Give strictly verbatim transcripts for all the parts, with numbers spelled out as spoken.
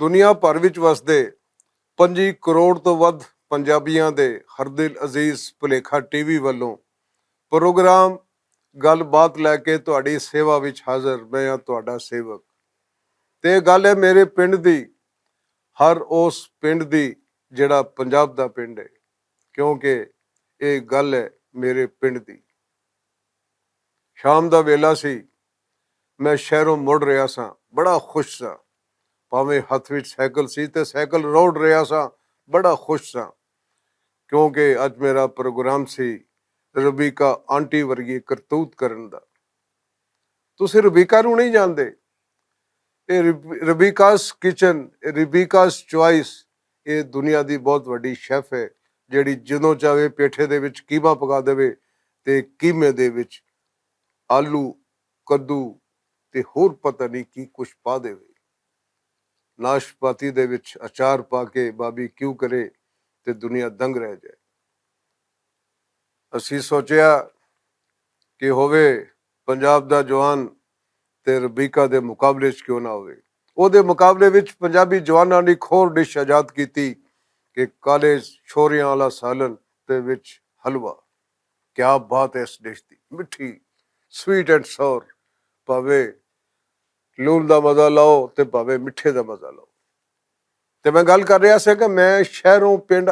دنیا بھر وچ وسدے پنجی کروڑ توں ودھ پنجابیاں دے ہر دل عزیز پلیکھا ٹی وی ولوں پروگرام گل بات لے کے تہاڈی سیوا وچ حاضر۔ میں ہاں تہاڈا سیوک۔ تے گل ہے میرے پنڈ دی، ہر اس پنڈ دی جڑا پنجاب دا پنڈ ہے، کیونکہ اے گل ہے میرے پنڈ دی۔ شام دا ویلا سی، میں شہروں مڑ رہیا ساں، بڑا خوش ساں۔ پاویں ہتھ وچ سائیکل سی تے سائیکل روڑ رہیا ساں، بڑا خوش ساں، کیونکہ اج میرا پروگرام سی ربیکا آنٹی ورگی کرتوت کرن دا۔ تسی ربیکا نوں نہیں جاندے؟ اے رب- ربیکاز کچن، اے ربیکاز چوائس، اے دنیا دی بہت وڈی شیف ہے، جیڑی جدوں چاہے پیٹھے دے وچ قیمہ پکا دے، تے قیمے دے وچ آلو، کدو تے ہور پتہ نہیں کی کچھ پا دے۔ ناشپاتی دے وچ اچار پا کے بابی کیوں کرے تے دنیا دنگ رہ جائے۔ اسی سوچیا کہ ہووے پنجاب دا جوان تے ربیکا دے مقابلے وچ کیوں نہ ہووے۔ او دے مقابلے وچ پنجابی جواناں نے ایک ہور ڈش ایجاد کیتی کہ کالے چھوریاں والا سالن تے وچ حلوہ۔ کیا بات ہے اس ڈش دی، مٹھی، سویٹ اینڈ ساور، پاوے لون دا مزہ لاؤ تے پاوے مٹھے دا مزہ لاؤ۔ تے میں گل کر رہیا سا کہ میں شہروں پنڈ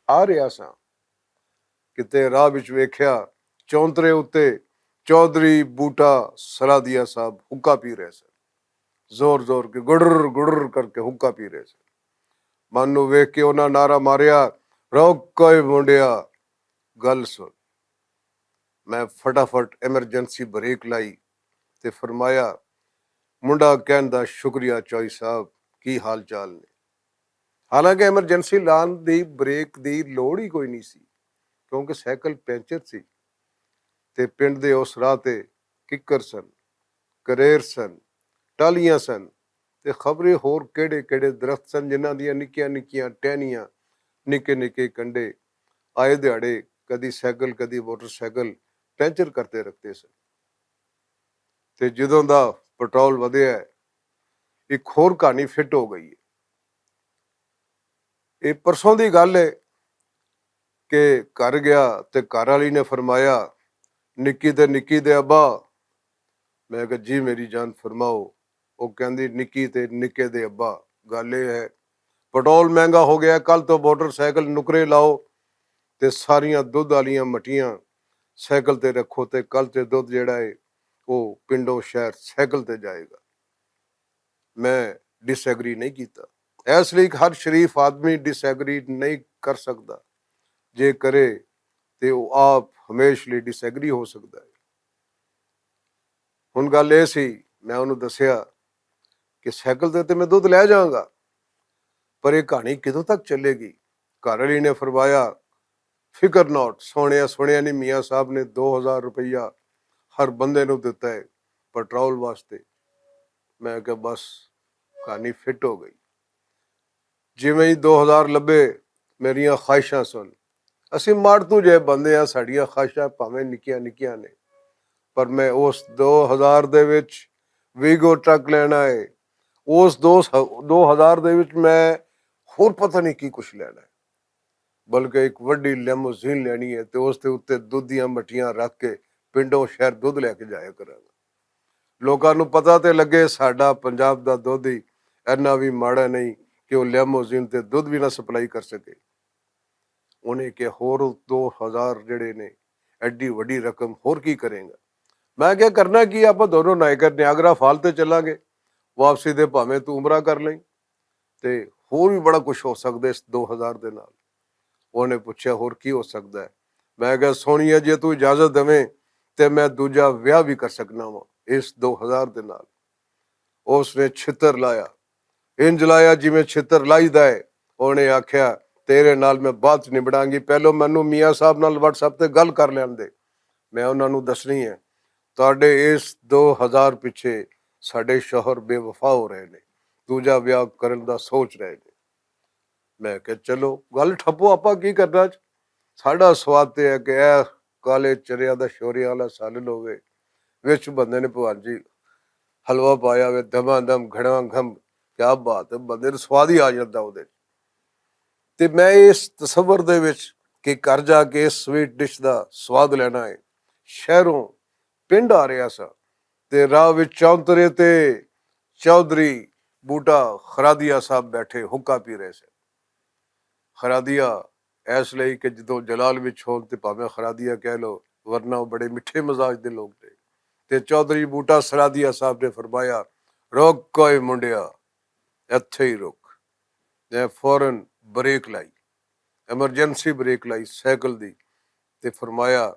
آ رہیا سا، کتے راہ وچ ویکھیا چونترے اتے چودھری بوٹا سرادیا صاحب حکا پی رہے سن۔ زور زور کے گڑر گڑر کر کے حکا پی رہے سن۔ من نو ویکھ کے انہاں نعرہ ماریا، "روک کوئی منڈیا، گل سن۔" میں فٹافٹ ایمرجنسی بریک لائی تے فرمایا، "منڈا کہن دا شکریہ چوئی صاحب، کی حال چال نے؟" حالانکہ ایمرجنسی لان دی بریک دی لوڑ ہی کوئی نہیں سی، کیونکہ سائیکل پینچر سی تے پنڈ دے اس راہ تے ککر سن، کریر سن، ٹالیاں سن تے خبریں ہور کیڑے کیڑے درخت سن، جنہاں دیاں نکیاں نکیاں ٹہنیاں، نکے نکے کنڈے آئے دیہاڑے کدی سائیکل کدی موٹر سائیکل پینچر کرتے رکھتے سن۔ تے جدوں دا پٹرول ودھیا ہے، ایک ہور کہانی فٹ ہو گئی ہے۔ یہ پرسوں دی گل ہے کہ گھر گیا تے گھر والی نے فرمایا، "نکی تے نکی دے ابا۔" میں کہا، "جی میری جان، فرماؤ۔" وہ کہندی، "نکی تے نکے دے ابا، گل یہ ہے، پٹرول مہنگا ہو گیا، کل تو موٹر سائیکل نکرے لاؤ تے ساریاں دودھ والیاں مٹیاں سائیکل تے رکھو تے کل تے دودھ جیڑا ہے، وہ پنڈوں شہر سائیکل تے جائے گا۔" میں ڈس ایگری نہیں کیتا۔ اس لیے کہ ہر شریف آدمی ڈس ایگری نہیں کر سکدا۔ جے کرے تے او آپ ہمیش لئی ڈس ایگری ہو سکدا ہے۔ ہن گل اے سی، میں انہوں دسیا کہ سائیکل تے تے میں دودھ لے جاؤں گا، پر یہ کہانی کدوں تک چلے گی؟ گھر والی نے فرمایا، "فکر ناٹ سونیا، سونیا نہیں، میاں صاحب نے دو ہزار روپیہ ہر بندے نوں دتا ہے پٹرول واسطے۔" میں کہا، "بس، کہانی فٹ ہو گئی۔" جویں ہی دو ہزار لبے، میریاں خواہشاں سن۔ اسی ماڑ تو جے بندے ہاں، ساڈیاں خواہشاں بھاویں نکیاں نکیاں نے، پر میں اس دو ہزار دے وچ ویگو ٹرک لینا ہے۔ اس دو، دو ہزار دے وچ میں ہور پتہ نہیں کی کچھ لینا ہے، بلکہ ایک وڈی لیموزین لینی ہے تے اس دے اُتے دودھ دیاں مٹیاں رکھ کے پنڈوں شہر دودھ لے کے جایا کراں گا۔ لوکاں نوں پتہ تے لگے، ساڈا پنجاب دا دودھ ہی اینا وی ماڑا نہیں کہ وہ لیموزین تے دودھ وی نہ سپلائی کر سکے۔ انہیں کہ ہور دو ہزار جڑے نے، ایڈی وڈی رقم ہور کی کریں گا؟ میں کہا، "کرنا کی، آپاں دونوں نائیگر نیاگرا فال تے چلاں گے، واپسی دے بھاویں تو عمرہ کر لیں۔" تے ہور وی بڑا کچھ ہو سکدا اس دو ہزار دے نال۔ انہیں پچھیا، "ہور کی ہو سکدا ہے؟" میں کہا، "سونیا، جے تو اجازت دیویں تے میں دوجا ویاہ وی کر سکنا واں اس دو ہزار دے نال۔" اس نے چھتر لایا، انج لایا جویں چھتر لائی دا ہے۔ انہیں آکھیا، "تیرے نال میں بعد چ نبڑاں گی، پہلو مینوں میاں صاحب نال واٹس ایپ تے گل کر لین دے، میں انہاں نوں دسنی ہے۔" تہاڈے اس دو ہزار پچھے ساڈے شوہر بے وفا ہو رہے نے، دوجا ویاہ کرن دا سوچ رہے نے۔ میں کہا، "چلو، گل ٹھپو، آپاں کی کرنا؟ ساڈا سواد تے ہے کہ اے کالے چنیاں دا شوریاں والا سالن ہووے، وچ بندے نے بھوان جی حلوہ پایا ہوئے، دھما دھم، گھڑواں گھم۔" کیا بات ہے، بندے نوں سواد ہی آ جاندا اودے۔ تے میں اس تصور دے وچ کہ گھر جا کے اس سویٹ ڈش دا سواد لینا ہے، شہروں پنڈ آ رہیا سا، تے راہ وچ چونترے تے چوہدری بوٹا خرادیا صاحب بیٹھے حکا پی رہے سن۔ خرادیا ایس لئی کہ جدوں جلال وچ ہون تے پاویں خرادیا کہہ لو، ورنہ او بڑے مٹھے مزاج دے لوگ نے۔ تے چوہدری بوٹا سرادیا صاحب نے فرمایا، "رک کوئی منڈیا، اتھے ہی رک۔" میں فوراً بریک لائی، ایمرجنسی بریک لائی سائیکل دی، تے فرمایا،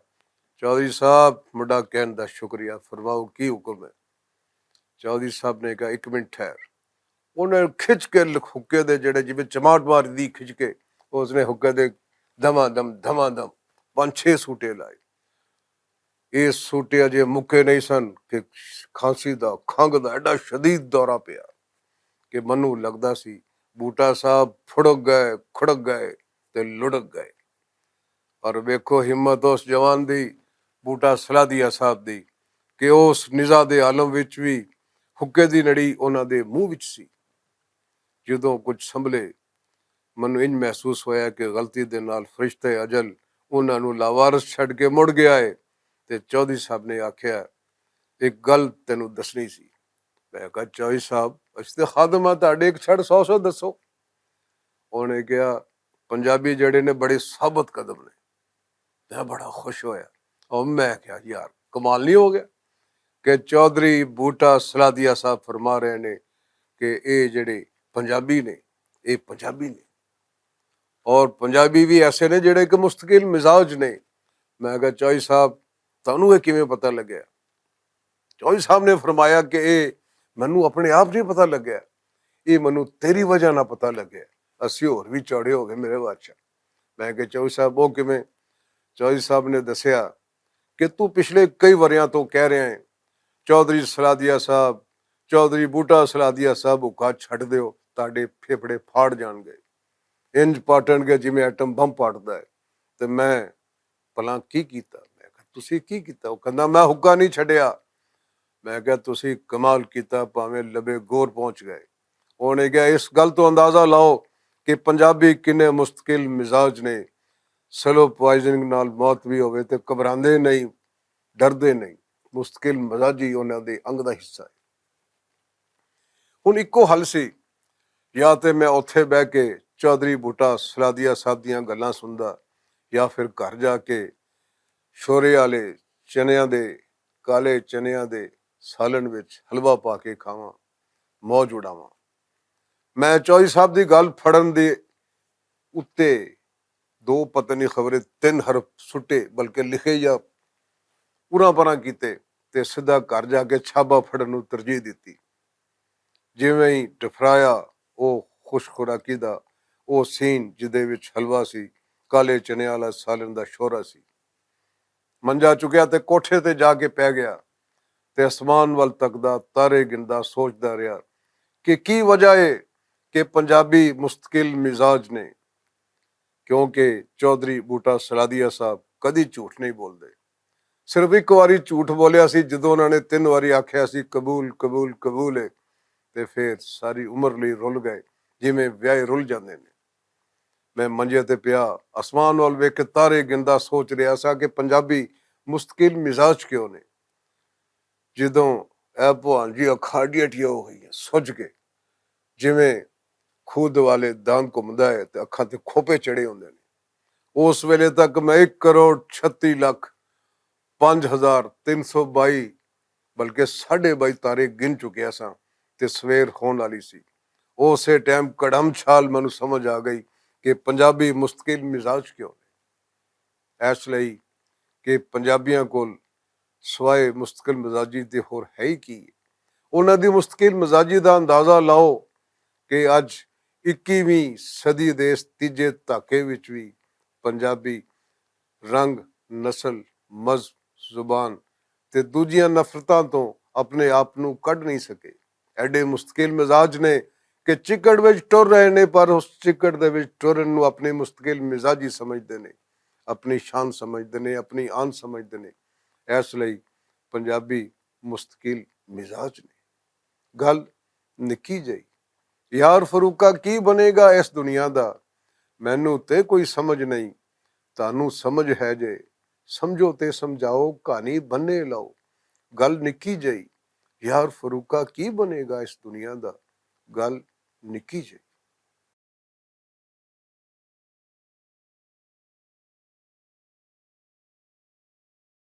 "چوہدری صاحب، مڈا کہن دا شکریہ، فرماؤ کی حکم ہے؟" چوہدری صاحب نے کہا، "ایک منٹ ٹھہر۔" انہاں نے کھچ کے حکے دے جڑے جویں چماٹ مار دی کھچ کے، اس نے حکے دے دما دم دما دم پانچ چھ سوٹے لائے۔ یہ سوٹے اجے مکے نہیں سن کہ کھانسی دا، کھنگ دا ایڈا شدید دورہ پیا کہ منوں لگدا سی بوٹا صاحب پھڑک گئے، کھڑک گئے تے لڑک گئے۔ اور ویکھو ہمت اس جوان دی، بوٹا سلادیا صاحب دی، کہ اس نزا دے عالم وچ وی حکے دی نڑی انہاں دے منہ وچ سی۔ جدوں کچھ سنبھلے، مینوں انج محسوس ہویا کہ غلطی دے نال فرشتہ اجل انہاں نوں لاوارث چھڈ کے مڑ گیا ہے۔ تے چوہدری صاحب نے آکھیا، "ایک گل تینوں دسنی سی۔" میں کہا، "چوہدری صاحب، اسی تے خادم آ، تہاڈے ایک چھڑ سو سو دسو۔" انہاں نے کہا، "پنجابی جڑے نے بڑے ثابت قدم نے۔" میں بڑا خوش ہویا۔ اور میں کہا، "یار، کمال نہیں ہو گیا کہ چوہدری بوٹا سلادیا صاحب فرما رہے نے کہ اے جڑے پنجابی نے، اے پنجابی نے، اور پنجابی بھی ایسے نے جڑے کہ مستقل مزاج نے۔" میں کہا، "چوہدری صاحب، تانوں یہ کیویں پتہ لگیا؟" چوہدری صاحب نے فرمایا کہ اے مینوں اپنے آپ نہیں پتہ لگیا، اے مینوں تیری وجہ نہ پتہ لگیا۔ اسی ہور بھی چوڑے ہو گئے میرے بادشاہ۔ میں کہ، "چوہدری صاحب، وہ کیویں؟" چوہدری صاحب نے دسیا کہ تو پچھلے کئی وریاں تو کہہ رہے ہیں، "چوہدری سلادیا صاحب، چوہدری بوٹا سلادیا صاحب، حکا چھڈ دیو، تہاڈے پھیپھڑے پھاڑ جان گئے، انج پاٹن گئے جویں ایٹم بم پاٹدا ہے۔" تے میں پلاں کی کیتا؟ میں کہا، "تسی کی کیتا؟" وہ کہندا، "میں حکا نہیں چھڈیا۔" میں کہا، "تسی کمال کیتا، پاویں لبے گور پہنچ گئے۔" انہاں نے کہا، "اس گل تو اندازہ لاؤ کہ پنجابی کنے مستقل مزاج نے، سلو پوائزننگ نال موت بھی ہووے تے گھبراندے نہیں، ڈردے نہیں۔" مستقل مزاجی انہاں دے انگ دا حصہ ہے۔ ہن اکو حل سی، یا تے میں اوتھے بہ کے چوہدری بھٹا سلادیا صاحب دیاں گلاں سندا، یا پھر گھر جا کے شورے آلے چنیاں دے، کالے چنیاں دے سالن وچ حلوہ پا کے کھاواں، موج اڑاواں۔ میں چوہدری صاحب دی گل پھڑن دے اتے دو پتہ نہیں خبرے تن حرف سٹے، بلکہ لکھے یا پوراں پراں کیتے، تے سدھا گھر جا کے چھابا پھڑن نوں ترجیح دتی۔ جیویں ہی ٹفرایا، او خوش خوراکی دا او سین جدے وچ حلوہ سی، کالے چنے والا سالن دا شورا سی۔ منجا چکیا تے کوٹھے تے جا کے پے گیا، تے اسمان ول تکدا، تارے گندا، سوچدا رہیا کہ کی وجہ ہے کہ پنجابی مستقل مزاج نے، کیونکہ چوہدری بوٹا سلادیا صاحب کدی جھوٹ نہیں بولدے۔ صرف اک واری جھوٹ بولیا سی، جدوں انہاں نے تن واری آکھیا سی، "قبول، قبول، قبول ہے۔" تے فیر ساری عمر لئی رول گئے، جویں ویاہے رول جاندے نے۔ میں منجے تے پیا، آسمان وال ویکھ کے تارے گندا سوچ رہیا سا کہ پنجابی مستقل مزاج کیوں نے؟ جدوں اے بھوان جی اکھاں اڈیاں اڈیاں ہو گئیاں، سج کے، جویں کھود والے دان گھمدا ہے تے اکھاں تے کھوپے چڑھے ہوندے نے۔ اس ویلے تک میں اک کروڑ چھتی لکھ پنج ہزار تین سو بائی، بلکہ ساڑھے بائی تارے گن چکیا ساں، تے سویر ہون والی سی۔ اسے ٹائم کڑم چھال مینوں سمجھ آ گئی کہ پنجابی مستقل مزاج کیوں نے۔ اس لئی کہ پنجابیاں کول سوائے مستقل مزاجی دے ہور ہے ہی کی؟ انہاں دی مستقل مزاجی دا اندازہ لاؤ کہ اج اکیویں صدی دے اس تیجے دھاکے وچ وی پنجابی رنگ، نسل، مذہب، زبان تے دوجیاں نفرتاں توں اپنے آپ نوں کڈ نہیں سکے۔ ایڈے مستقل مزاج نے کہ چکڑ وچ ٹر رہے نے، پر اس چکڑ دے وچ ٹرن نوں اپنی مستقل مزاجی سمجھدے نے، اپنی شان سمجھدے نے، اپنی آن سمجھدے نے۔ اس لئی پنجابی مستقل مزاج نے۔ گل نکی جئی، یار فروقہ کی بنے گا اس دنیا دا؟ مینوں تے کوئی سمجھ نہیں، تانوں سمجھ ہے جے؟ سمجھو تے سمجھاؤ، کہانی بنے لاؤ، گل نکی جئی۔ یار فروقہ کی بنے گا اس دنیا دا؟ گل نکی جئی۔